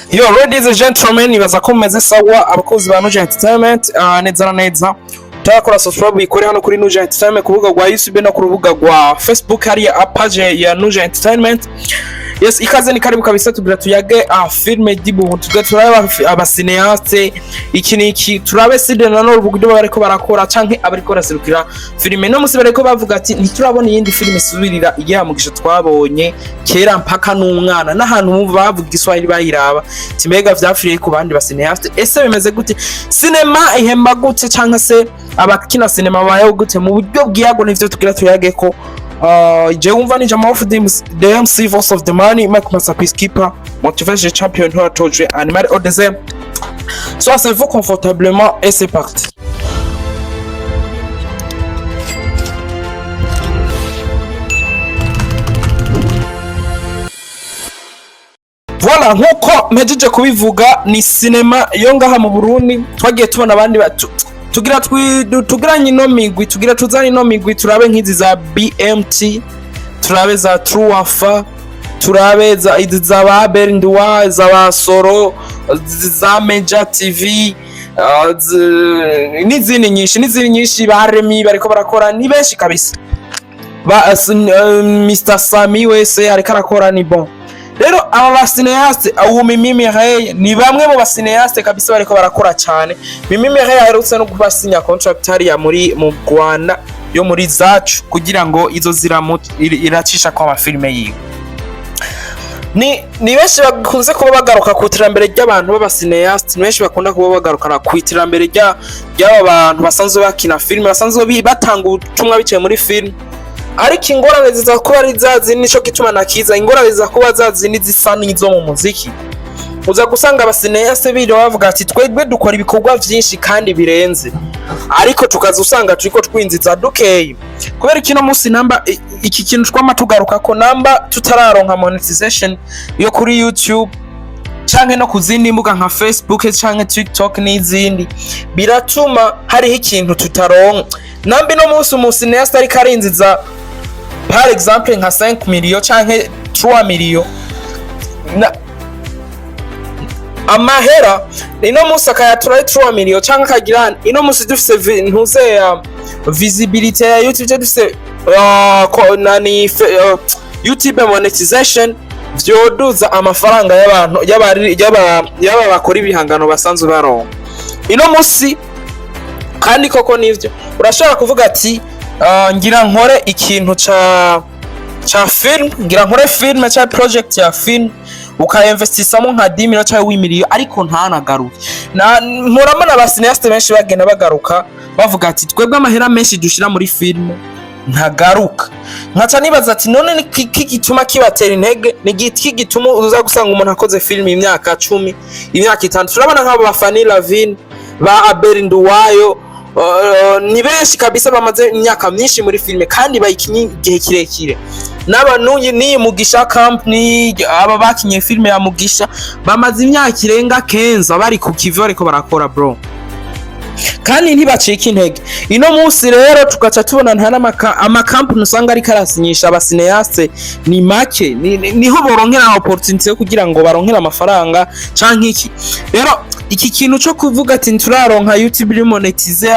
Yo, ladies and gentlemen, nibaza ko mumeze sawa, abakozi ba Nuja Entertainment, neza na neza. Utarakora subscribe, uyikore hano kuri Nuja Entertainment ku rubuga rwa YouTube no ku rubuga rwa Facebook, hariya page ya Nuja Entertainment. Yes, ikaze ni karibu kabisa. Tugira tuyage filme dibu, tugira turabe aba cinéaste iki niki, turabe side na none uburyo bariko barakora canke abariko baraserukira filme. No musi bariko bavuga ati ntiturabona iyindi filme isubirira igihamugisha twabonye kera, mpaka n'umwana n'ahantu bavuga Igiswahili bayiraba. Timbega vyapfiriye ku bandi ba cinéaste? Ese bimeze gute? Cinema ihemba gute, canke se abakina cinema babayeho gute mu buryo bwiyago? Nivyo tugira tuyage ko. Je wumva ni Jamal of the MC, Voice of the Money, Mike Master, Peacekeeper, Motivation Champion, Ntoratojwe Animal Odeze. So asseyez-vous confortablement et c'est parti. Voilà, nkuko mpejeje kubivuga, ni sinema yo ngaha mu Burundi. Twagiye tubona abandi tugira tugiranye ino migwi, tugira tuzane ino migwi, turabe nk'izi za BMT, turabe za Truafa, turabe za izi za ba Berndwa, za ba Soro, za Meja TV, n'izindi nyinshi, n'izindi nyinshi, ba Remy bariko barakora, ni benshi kabisa, ba Mr Sami wese ariko arakora, ni bon. Rero aba ba cinéaste, uwo Mimi Mireille ni bamwe mu ba cinéaste kabisa bariko barakora cyane. Mimi Mireille aherutse no kubasinya contract hariya muri mu Rwanda yo muri Zacu, kugira ngo izo ziramu iracisha kwa amafilme yiwe. Ni benshi bakunze kuba bagaruka ku iterambere ry'abantu b'aba cinéaste, ni benshi bakunda kuba bagarukana ku iterambere ry'aba bantu basanzwe bakina filime, basanzwe batanga ubutumwa biciye muri filime. Ariko ingorane ziza kuba ari za zindi, nico gituma nakiza, ingorane ziza kuba za zindi zisa n'izo mu muziki. Uza gusanga aba cinéaste biriwe bavuga ati twebwe dukora ibikorwa vyinshi kandi birenze, ariko tukaza usanga turiko twinjiza dukeyi. Kubera kino munsi namba iki kintu twama tugaruka ko, namba tutararonka monetization yo kuri YouTube canke no ku zindi mbuga nka Facebook canke TikTok n'izindi, biratuma hariho ikintu tutaronka. Nambi no munsi umu cinéaste ariko arinziza par exemple nka 5 million canke 3 million na amahera, ino munsi akayatura ari 3 million canke akagira, ino munsi dufise ntuze ya visibility ya YouTube, dufise nani YouTube monetization, vyoduza amafaranga y'abantu y'aba bakora ibihangano basanzwe baronka ino munsi. Kandi koko nivyo, urashobora kuvuga ati ngira nkore ikintu ca film, ngira nkore film ca project ya film, ukainvestisamo nka 10 million cyangwa 8 million, ariko ntanagaruke. Na murabona aba cinéaste benshi bagenda bagaruka bavuga ati twebwe amahera menshi dushira muri film ntagaruka. Nkaca nibaza ati none ni iki gituma kibatera intege? Ni igiki gituma uza gusanga umuntu akoze film imyaka 10, imyaka 5? Turabona nk'abo ba Fanny Lavine, ba Abel Nduwayo, ni benshi kabisa bamaze imyaka myinshi muri filime kandi bayikinye igihe kirekire. N'aba n'uyu n'iyi Mugisha Company, aba bakinye filime ya Mugisha bamaze imyaka irenga 15 bari ku kivi, bariko barakora bro, kandi ntibacika intege. Ino munsi rero tugaca tubona nta amakampani usanga ariko arasinyisha aba cinéaste ni make, niho boronkera opportunity yo kugira ngo baronkere amafaranga canke iki. Rero iki kintu co kuvuga ati ntituraronka YouTube iri monetize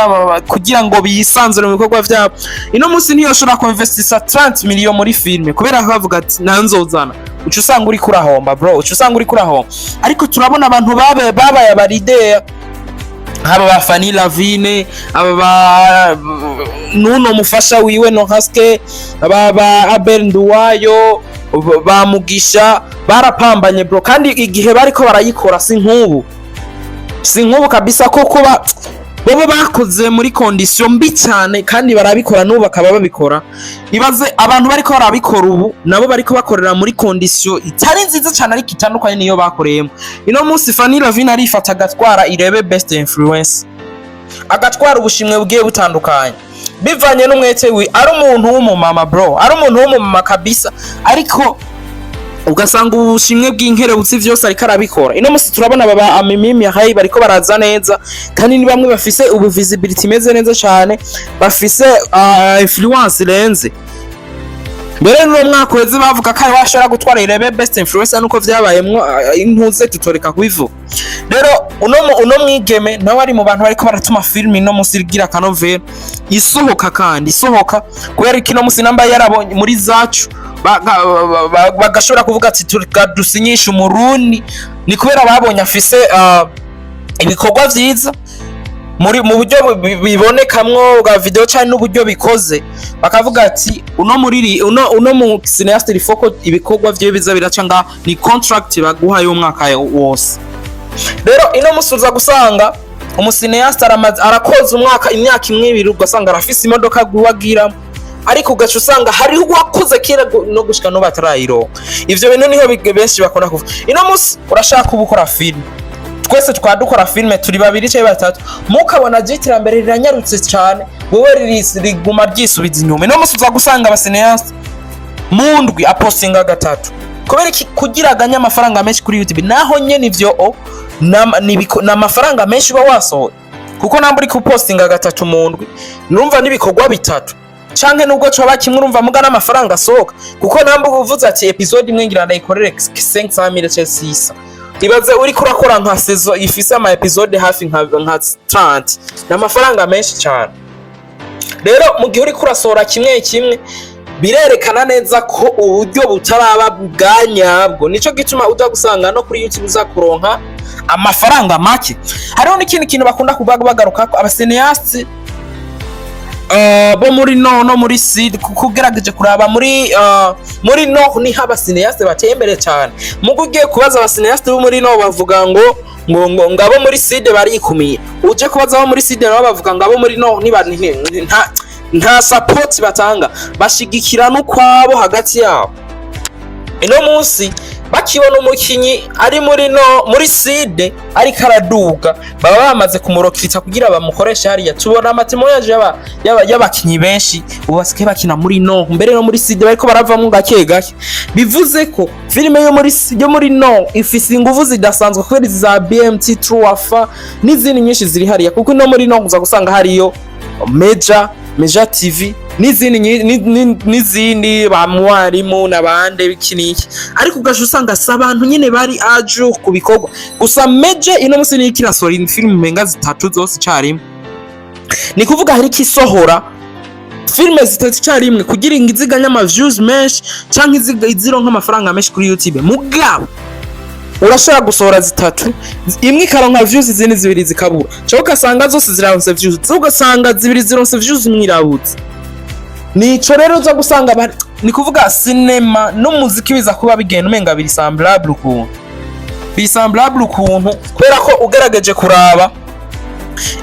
kugira ngo bisanzure mu bikorwa vyabo, ino munsi ntiyoshobora kuinvestisa 30 million muri filme kubera ko bavuga ati nanzozana, uca usanga uriko urahomba bro, uca usanga uriko urahomba. Ariko turabona abantu babe babaye aba leader, aba ba Fanny Lavine, aba ba nuno mufasha wiwe no haske, aba ba Abel Nduwayo, ba Mugisha, barapambanye bro. Kandi igihe bariko barayikora si nk'ubu, si nk'ubu kabisa, ko kuba bobo bakoze muri condition mbi cyane, kandi barabikora n'ubu bakaba babikora. Ibaze abantu bariko barabikora ubu, nabo bariko bakorera muri condition itari nziza cyane, ariko itandukanye niyo bakoreyemo. Ino munsi Fanny Lavine arifata agatwara Irebe Best Influence, agatwara ubushimwe bugiye butandukanye bivanye n'umwete we. Ari umuntu w'umumama bro, ari umuntu w'umumama kabisa, ariko ugasanga ubushimwe bw'inkerebutsi vyose ariko arabikora. Ino musi turabona baba Amimimi Hayi bariko baraza neza, kandi ni bamwe bafise ubu visibility imeze neza cyane, bafise influence irenze. Mbere n'uwo mwaka uheze bavuga ko ari washobora gutwara Irebe Best Influencer, nuko vyabayemwo intuze tutoreka kubivuga. Rero uno mwigeme nawe ari mu bantu bariko baratuma filime ino musi igira akanovera, isohoka kandi isohoka, kubera ko ino musi namba yarabonye muri zacu bagashobora kuvuga ati tureka dusinyishe Umurundi, ni kubera babonye afise ibikorwa vyiza muri mu buryo bibonekamwo bwa video cyane n'uburyo bikoze, bakavuga ati uno muri uno mu cinéaste rifoko ibikorwa vyiwe biza biraca nga ni contract baguha y'umwaka wose. Rero ino musi uza gusanga umu cinéaste arakoza umwaka, imyaka imwe, ibiri, ugasanga arafise imodoka guwagira, ariko ugaca usanga hariho uwakoze kera no gushika n'ubu atarayironka. Ivyo bintu niho benshi bakunda kuvuga. Ino musi urashaka kuba ukora filime, twese twaba dukora filime turi babiri cyangwa batatu, mukabona je iterambere riranyarutse cyane, wowe riguma ryisubiza inyuma. Ino musi uza gusanga aba cinéaste mu ndwi apostinga gatatu. Kubera iki? Kugira aganye amafaranga menshi kuri YouTube. Naho nyene ivyo o ni amafaranga menshi uba wasohoye, kuko namba uri kupostinga gatatu mu ndwi, nurumva n'ibikorwa bitatu canke nubwo coba kimwe, urumva muga n'amafaranga asohoka, kuko namba uvuze ati episode imwe ngira ndayikorere 500 mille canke 600, ibaze uriko urakora nka saison ifise ama episode hafi nka 30, ni amafaranga menshi cyane. Rero mu gihe uriko urasohora kimwe kimwe, birerekana neza ko uburyo butaraba bwa nyabwo. Nico gituma uza gusanga no kuri YouTube uza kuronka amafaranga make. Hariho n'ikindi kintu bakunda kuvuga bagaruka ko aba cinéaste bo muri no muri sud, kuko ugerageje kuraba muri nord niho aba cinéaste bateye imbere cyane. Mugo ugiye kubaza aba cinéaste bo muri nord, bavuga ngo ngabo muri sud barikumiye. Uje kubaza abo muri sud, nabo bavuga ngo abo muri nord niba nta support batanga, bashigikira n'ukwabo hagati yabo. Ino munsi bakibona umukinyi ari muri no muri sud ariko araduga, baba bamaze kumurokita kugira bamukoreshe hariya. Tubona ama témoignages y'abakinyi benshi ubu basigaye bakina muri no mbere no muri sud bariko baravamwo gake gake. Bivuze ko filime yo muri nord ifise inguvu zidasanzwe, kubera izi za BMT Truafa n'izindi nyinshi ziri hariya, kuko no muri nord uza gusanga hariyo Meja TV n'izindi n'izindi ba mwarimu n'abande biki n'iki, ariko ugaca usanga si abantu nyene bari aju ku bikorwa gusa. Meja ino musi niyo kirasohora filime umenga zitatu zose icarimwe, ni kuvuga hari ikisohora filime zitatu icarimwe kugira ngo iziganye ama views menshi canke izironka amafaranga menshi kuri YouTube. Mugabo urashobora gusohora zitatu, imwe ikaronka views, izindi zibiri zikabura, cyangwa ugasanga zose ziraronse views, ugasanga zibiri zironse views, imwe irabuze. Nico rero uza gusanga ni kuvuga sinema n'umuziki biza kuba bigenda umenga biri semblable ukuntu, biri semblable ukuntu, kubera ko ugerageje kuraba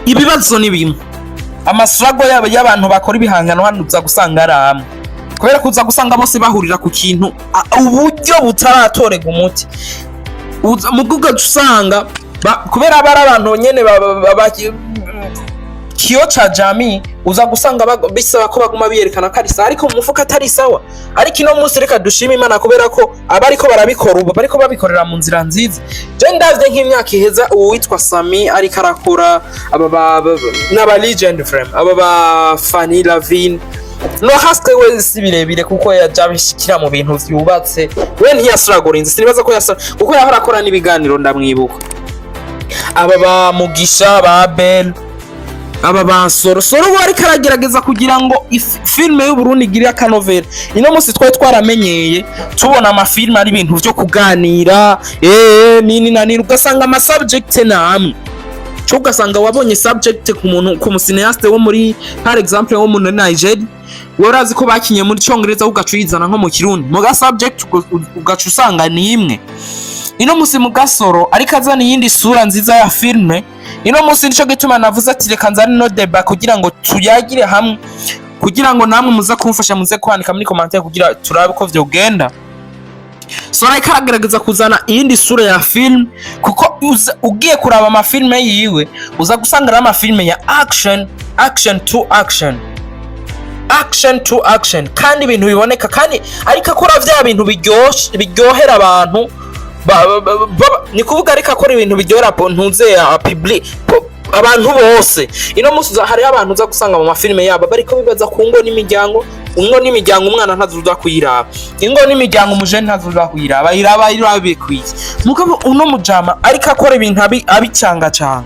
ibibazo ni bimwe. Ama struggle yabo y'abantu bakora ibihangano hano uza gusanga ari amwe, kubera ko uza gusanga bose bahurira ku kintu uburyo butaratorega umuti. Muga ugaca usanga kubera aba ari abantu nyene kioo cha jamii, uza gusanga bisaba ko baguma biyerekana ko ari sawa, ariko mu mufuka atari sawa. Ariko ino munsi reka dushime Imana, kubera ko abariko barabikora ubu bariko babikorera mu nzira nziza. Je ndavye nk'imyaka iheza, uwitwa Sami ariko arakora, aba n'aba legend frame, aba ba Fanny Lavine no haswe, we si birebire kuko yaja abishikira mu bintu vyubatse. We ntiyasiragorinze, sinibaza ko yasira, kuko yahora akora n'ibiganiro, ndamwibuka. Aba ba Mugisha, ba Bel, aba ba Soro Soro, we ariko aragerageza kugira ngo filime y'Uburundi igire akanovera. Ino munsi twari twaramenyeye tubona amafilime ari ibintu vyo kuganira nini na nini, ugasanga ama subject namwe cyo, ugasanga wabonye subject ku muntu, ku mu cinéaste wo muri, par exemple, wo muri Nigeria, wowe urazi ko bakinye muri Congereza, ugaca uyizana nko mu Kirundi, muga subject ugaca usanga ni imwe. Ino musi mu gasoro ariko azana iyindi sura nziza ya filme. Ino musi nico gituma navuze ati reka nzane no débat kugira ngo tuyagire hamwe, kugira ngo namwe muze kumfasha, muze kwandika muri commentaire kugira turabe ko vyogenda. Sora ariko aragerageza kuzana iyindi sura ya film, kuko ugiye kuraba amafilme yiwe uza gusanga ari amafilme ya action, action to action, action to action, kandi ibintu biboneka, kandi ariko akora vya bintu biryoshe, biryohera abantu ni kuvuga ariko akora ibintu biryohera ntuze ya public. Abantu bose ino munsi hariho abantu uza gusanga mu mafilime yabo bariko bibaza ku ngo n'imiryango. Ingo n'imiryango, umwana ntazoza kuyiraba. Ingo n'imiryango, umujene ntazoza kuyiraba. Iraba iraba bikwiye. Mugabo uno mujama ariko akora ibintu abicangacanga,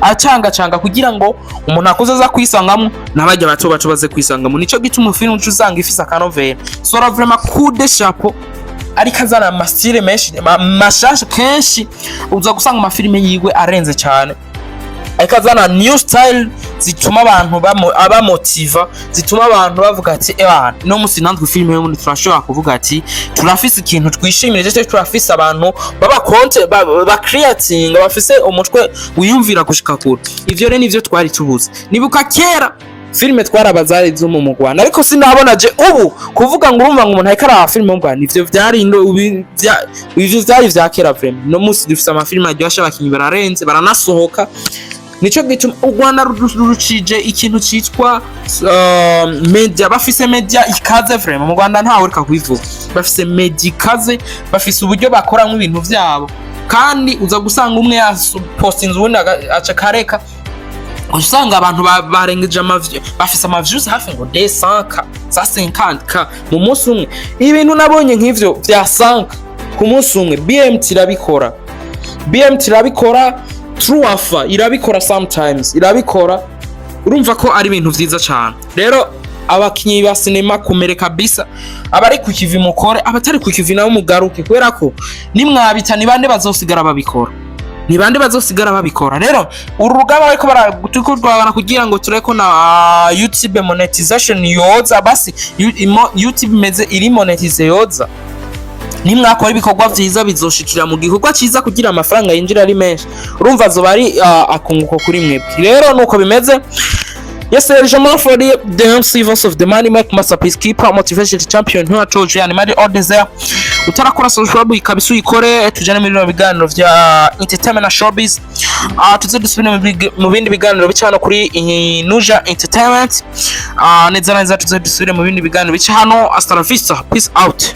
acangacanga kugira ngo umuntu akuze aza kwisangamo, n'abajya bato bato baze kwisangamo. Nico gituma filime uca usanga ifise akanovera. Sora, vraiment, coup de chapeau. Ariko azana ama style menshi mashasha. Kenshi uza gusanga amafilime yiwe arenze cyane, ariko azana new style zituma abantu abamotiva, zituma abantu bavuga ati: "Ebana, no musi natwe filime yo muri turashobora kuvuga ati turafise ikintu twishimira, cyangwa turafise abantu baba content ba creating, bafise umutwe wiyumvira gushika kure." Ivyo rero nivyo twari tubuze. Nibuka kera filime twaraba zari zo mu Rwanda, ariko sinabona je ubu kuvuga ngo urumva ngo umuntu ariko araba filime mu Rwanda. Ivyo vyari ivyo vyari vya kera vraiment. No musi dufise amafilime aryoshye, abakinyi bararenze, baranasohoka. Nico gituma u Rwanda rucije ikintu citwa media. Bafise media ikaze vraiment. Mu Rwanda ntawe ureka kubivuga, bafise media ikaze, bafise uburyo bakoramwo ibintu vyabo. Kandi uza gusanga umwe yapostinze, uwundi aca kareka, usanga abantu barengeje bafise ama views hafi ngo de 100K, za 50K mu munsi umwe. Ibintu nabonye nk'ivyo vya 5 ku munsi umwe, BMT irabikora, BMT irabikora, Truafa irabikora, sometimes irabikora. Urumva ko ari ibintu vyiza cyane. Rero abakinyi ba sinema, kumere kabisa. Abari ku kivi mukore, abatari ku kivi nabo mugaruke, kubera ko nimwabita, ni bande bazosigara babikora? Ni bande bazosigara babikora? Rero uru rugamba bariko turiko rwabana kugira ngo tureko na YouTube monetization yoza. Basi YouTube imeze iri monetize yoza. Nimwakora ibikorwa vyiza, bizoshikira mu gikorwa ciza kugira amafaranga yinjira ari menshi. Urumva azoba ari akunguko kuri mwebwe. Rero nuko bimeze. Yes, Jamal for the MC, voice of the money make, master peacekeeper, motivation champion, who told you animal all desire. Utarakora subscribe kabisa, uyikore, tujane muri bino biganiro vya entertainment na showbiz. Tuze dusubire mu bindi biganiro bica hano kuri Nuja Entertainment. Neza neza, tuze dusubire mu bindi biganiro bica hano. Hasta la vista, peace out.